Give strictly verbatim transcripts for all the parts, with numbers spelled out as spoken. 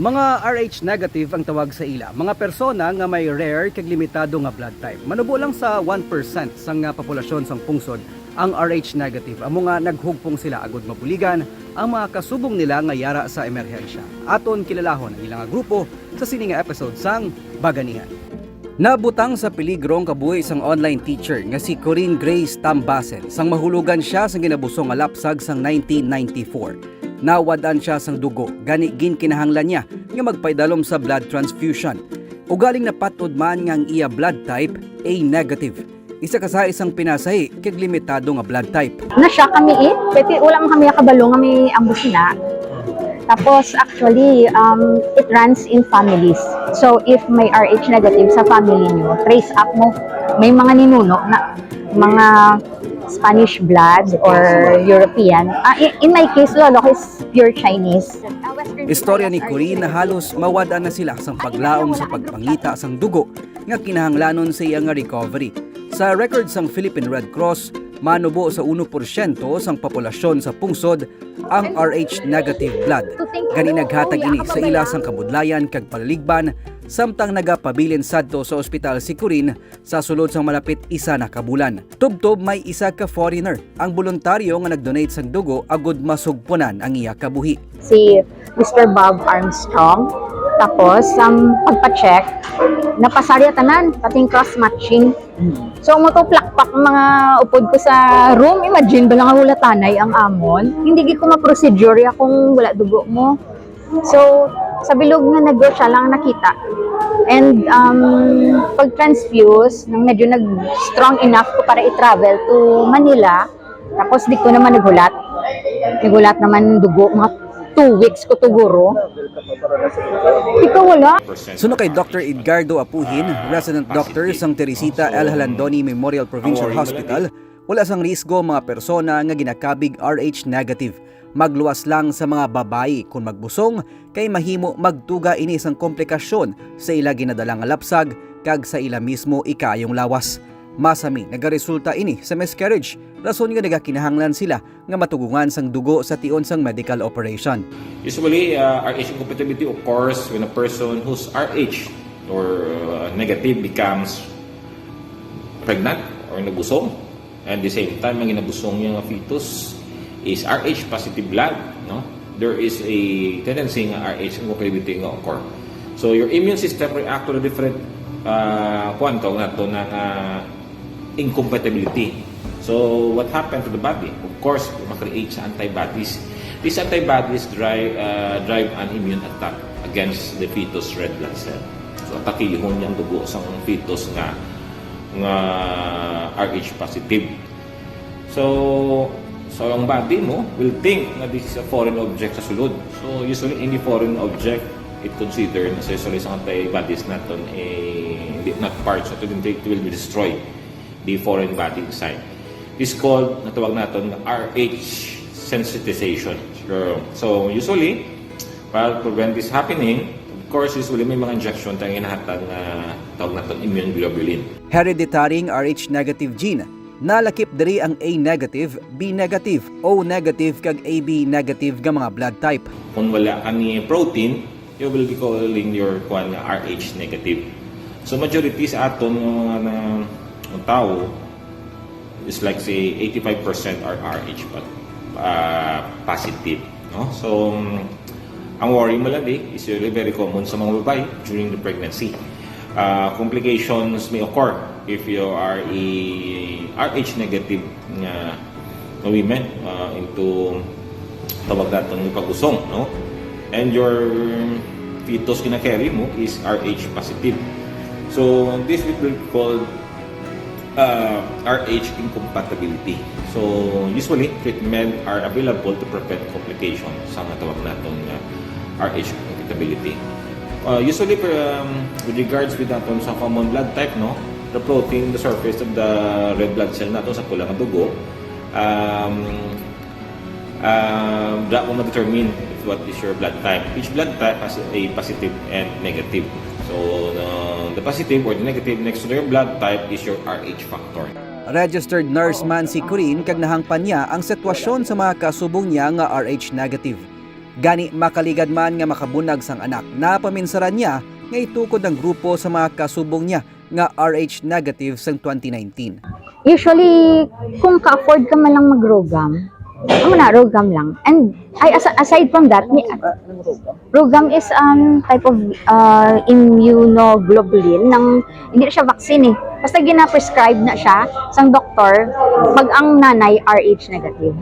Mga R H negative ang tawag sa ila, mga persona nga may rare kag limitado nga blood type. Manubo lang sa one percent sang, ah, populasyon sang pungsod ang R H negative, amo nga naghugpong sila agud mabuligan ang mga kasubong nila nga yara sa emerhensya. Aton kilalahon ang ila nga grupo sa sini nga episode sang Baganihan. Nabutang sa peligro ang kabuhi sang online teacher nga si Corinne Grace Tambasen sang mahulogan siya sang ginabusong nga lapsag sang nineteen ninety-four. Nawad-an siya sang dugo, gani ginkinahanglan niya nga magpaidalom sa blood transfusion. Ugaling napat-od man nga ang iya blood type A negative, isa ka sa isang pinasahi kag limitado nga blood type. Na-shock kami eh. Kasi wala man kami nakabalo nga may ambush na. Tapos actually, um, it runs in families. So if may R H negative sa family nyo, trace up mo. May mga ninuno na mga Spanish blood or European. Ah, in, in my case, lolo ko is pure Chinese. Istorya ni Corinne na halos mawad-an na sila sang paglaom sa pagpangita sang dugo nga kinahanglanon sa iya nga recovery. Sa record sang Philippine Red Cross, manubo sa uno porsyento sang populasyon sa pungsod ang R H negative blood. Gani naghatag ini sa ila sang kabudlayan kag palaligban samtang nagapabilin sadto sa ospital si Corinne sa sulod sang malapit isa na ka bulan. Tubtob may isa ka foreigner ang boluntaryo nga nag-donate sang dugo agud masugpunan ang iya kabuhi. Si Mister Bob Armstrong. Tapos, ang pagpa-check, napasarya tanan, pati yung cross-matching. So, mo to plakpak ang mga upod ko sa room. Imagine, bala nga hulatanay ang amon. Hindi gid ko ma-procedure ya kung wala dugo mo. So, sa bilog nga negosya lang nakita. And um, pag-transfuse, nang medyo nag-strong enough ko para i-travel to Manila, tapos dito naman naghulat. Naghulat naman dugo, mga two weeks ko tuguro. Ikaw wala? Suno kay Doctor Edgardo Apuhin, resident doctor sang Teresita L. Jalandoni Memorial Provincial Hospital, wala sang risgo ang mga persona nga ginakabig R H negative. Magluwas lang sa mga babayi kon magbusong, kay mahimo magtuga ini sang komplikasyon sa ila ginadala nga lapsag kag sa ila mismo ikayong lawas. Masami nagaresulta ini sa miscarriage, rason nga nagakinahanglan sila nga matugungan sang dugo sa tion sang medical operation. Usually, uh, R H incompatibility occurs when a person whose R H or uh, negative becomes pregnant or nabusong. At the same time, ang ginabusong niya nga fetus is R H positive blood, no? There is a tendency nga R H incompatibility nga occur. So your immune system react to the different uh, kuan tawag nato na nga incompatibility. So what happened to the body? Of course, ma-create sa antibodies. These antibodies drive uh, drive an immune attack against the fetus red blood cell. So atakihon niya ang dugo sa fetus nga nga R H positive. So, so ang body mo will think nga this is a foreign object sa sulod. So usually any foreign object, it considered na sa usually sa antibodies naton eh, hindi not part, so it will, it will destroy the foreign body inside. This called, natawag naton nga R H sensitization. So, so usually, para prevent this happening, of course, usually may mga injection tayong inahatag nga tawag naton immune globulin. Hereditary ang R H negative gene. Nalakip diri ang A negative, B negative, O negative, kag A B negative nga mga blood type. Kung wala ka ni protein, you will be calling your kwan nga R H negative. So majority sa aton nga, nga, nga tao is like say eighty-five percent are R H pa, ah, positive, no? So um, ang worry mo lang di is really very common sa mga babae during the pregnancy. Uh, complications may occur if you are a R H negative nga women uh, into tawag naton nga pag-usong, no? And your fetus kinakarry mo is R H positive. So this will be called uh, R H incompatibility. So usually treatment are available to prevent complications sa nga tawag naton nga R H incompatibility. Uh, usually um, with regards with naton sa common blood type, no, the protein in the surface of the red blood cell naton sa pula nga dugo um, um, that will determine what is your blood type. Each blood type has a positive and negative. So uh, the positive or the negative next to your blood type is your R H factor. Registered nurse man si Corinne kag nahangpan niya ang sitwasyon sa mga kasubong niya nga R H negative. Gani, makaligad man nga makabunag sang anak, napaminsaran niya nga itukod ang grupo sa mga kasubong niya nga R H negative sang twenty nineteen. Usually, kung ka-afford ka man lang mag-RhoGAM, amo na, RhoGAM lang. And, ay, as- aside from that, ni- RhoGAM is um type of uh, immunoglobulin, nang hindi na siya vaccine eh. Basta gina-prescribe na siya sang doktor pag ang nanay R H negative.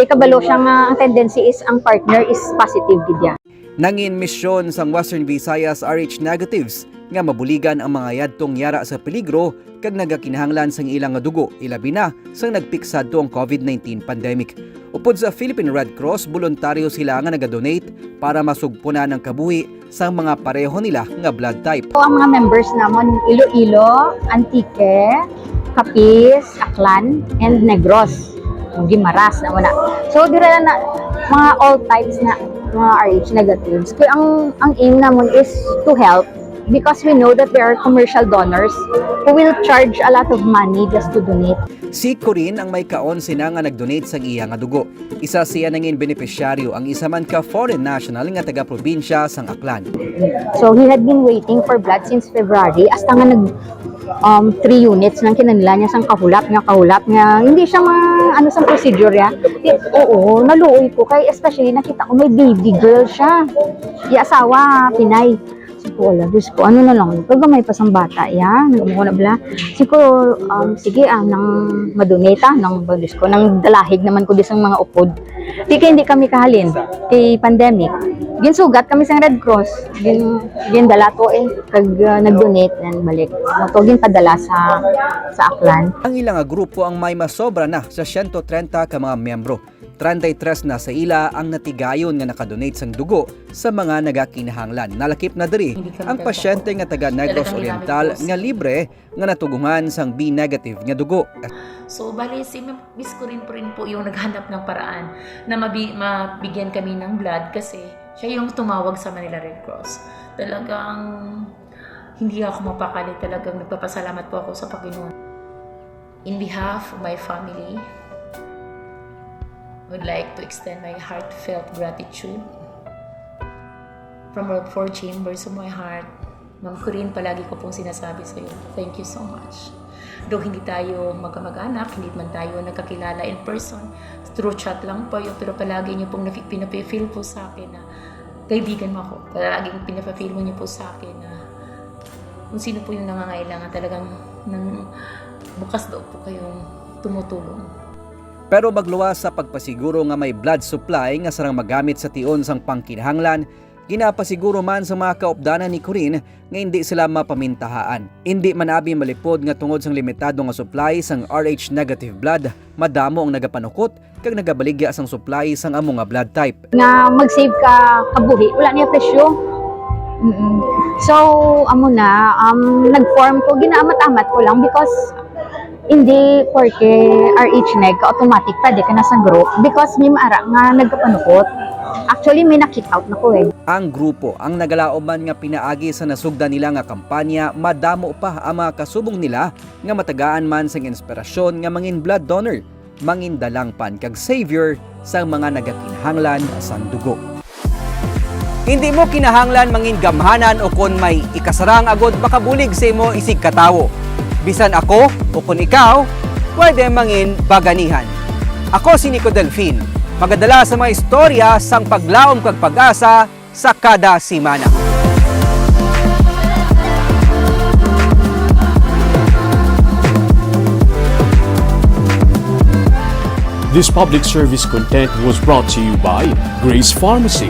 Kay kabalo siya nga ang tendency is ang partner is positive gid ya. Nangin misyon sang Western Visayas R H negatives nga mabuligan ang mga yadtong yara sa peligro kag nagakinahanglan sang ila nga dugo, ilabi na sang nagpik sadto ang COVID nineteen pandemic. Upod sa Philippine Red Cross, boluntaryo sila nga nagadonate para masugpunan ang kabuhi sang mga pareho nila nga blood type. So, ang mga members namon, Iloilo, Antique, Capiz, Aklan, and Negros. Guimaras na muna. So, dira na mga all types na mga R H negatives. Kaya ang, ang aim namon is to help because we know that there are commercial donors who will charge a lot of money just to donate. Si Corinne ang may kaon sina nga nag-donate sang iya nga dugo. Isa siya nangin benepisyaryo, ang isa man ka foreign national nga taga-probinsya sang Aklan. So he had been waiting for blood since February, hasta nga nag um, three units nang kinanila niya sang kahulap nga kahulap nga hindi siya ma ano sang procedure ya. Di- Oo, naluoy ko kay especially nakita ko may baby girl siya. Iya asawa Pinay. Siko, ala, Diyos ko, ano na lang, kagamay pa sang bata, ya, nagamo na bala. Siko, um, sige, ah, nang madunay ta, nang, Diyos ko, nang dalahig naman ko di sang mga upod. Di kay hindi kami kahalin, kay pandemic. Ginsugat kami sang Red Cross, gin, gindala to eh, kag uh, nag-donate and balik. Mo to ginpadala sa sa Aklan. Ang ila nga grupo ang may masobra na sa siyento trenta ka mga miyembro. Treinta y tres na sa ila ang natigayon nga nakadonate sang dugo sa mga nagakinahanglan. Nalakip na diri ang pasyente nga taga Negros Oriental nga libre nga natugungan sang B negative nga dugo. So, bali, si Miss Corinne po rin po yung naghanap ng paraan na mabi- mabigyan kami ng blood kasi siya yung tumawag sa Manila Red Cross. Talagang hindi ako mapakali. Talagang nagpapasalamat po ako sa Panginoon. In behalf of my family, I would like to extend my heartfelt gratitude from all four chambers of my heart. Ma'am Corinne, palagi ko pong sinasabi sa iyo, thank you so much. Though hindi tayo magkamag-anak, hindi man tayo nagkakilala in person, through chat lang po yun, pero palagi niyo pong nafi- pinapifeel po sa akin na kaibigan mo ako. Palaging pinapifeel mo niyo po sa akin na kung sino po yung nangangailangan, talagang nang bukas daw po kayong tumutulong. Pero magluwas sa pagpasiguro nga may blood supply nga sarang magamit sa tion sang pangkinahanglan, ginapasiguro man sa mga kaupdanan ni Corinne nga indi sila mapamintahaan. Indi man abi malipod nga tungod sang limitado nga supply sang R H negative blood, madamo ang nagapanukot kag nagabaligya sang supply sang amo nga blood type. Nga mag-save ka kabuhi, wala niya presyo. Mm-mm. So, amo na, um, nag-form ko, ginaamat-amat ko lang because hindi porke R H neg ka automatic pwede ka na sa group because may maara nga nagkapanukot. Actually, may na-kick out na ko eh. Ang grupo ang nagalaom man nga pinaagi sa nasugdan nila nga kampanya, madamo pa ang mga kasubong nila nga matagaan man sang inspirasyon nga mangin blood donor, mangin dalangpan kag savior sang mga nagakinahanglan sang dugo. Hindi mo kinahanglan mangin gamhanan o kon may ikasarang agod makabulig sa imo isig katawo. Bisan ako o kon ikaw, pwede mangin baganihan. Ako si Nico Delfin, magadala sa mga istorya sang paglaom kag pag-asa sa kada semana. This public service content was brought to you by Grace Pharmacy.